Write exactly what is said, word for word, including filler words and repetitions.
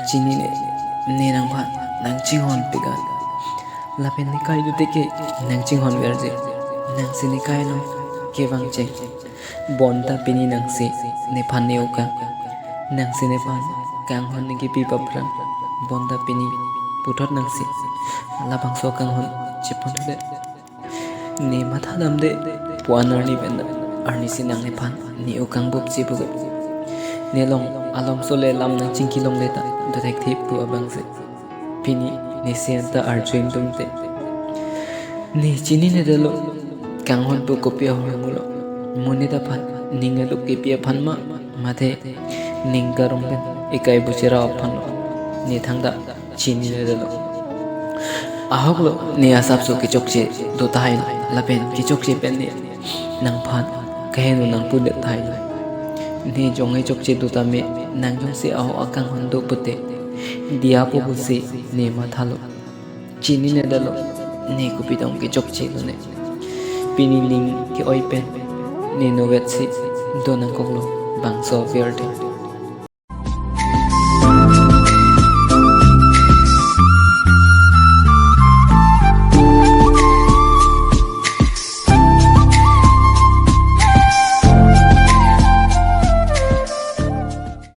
Chinine, ne nangphan nangchinghon pik an. Lapen ne kai dute ke nangchinghon verji. Nangsi ne kai along kevang cheng. Bonta pini nangsi nephan ne-o kang. Nangsi nephan kanghon ne kepi paphrang. Bonta pini puthot nangsi labangso kanghon chepon le. Ne matha damde pu-an arni pen arnisi nang nephan ne-o kang bupsi puke. Ne along alomso le lam nangchingki longle ta dothekthip pu abangsi. Pini nesi anta arju ingdungte. Ne chininedetlo kanghon pu kopi ahormu lo. Monit aphan, ning aluk kepi aphan ma, mate ning karong pen ekai buchera aphan lo. Ne thangta chininedetlo. Ahok lo, ne asapso kechokche do tahai lapen kechokche pen ne nangphan kaheno nangpudet tahai. Ne jongsi chokche do tame nang jongsi ahok akanghon do pute diyapo pusi ne mathalo. Chininedetlo, ne kopi tong kechokche do ne. Pini ning ke-oi pen ne novetsi do nangkoklo bangso avirte.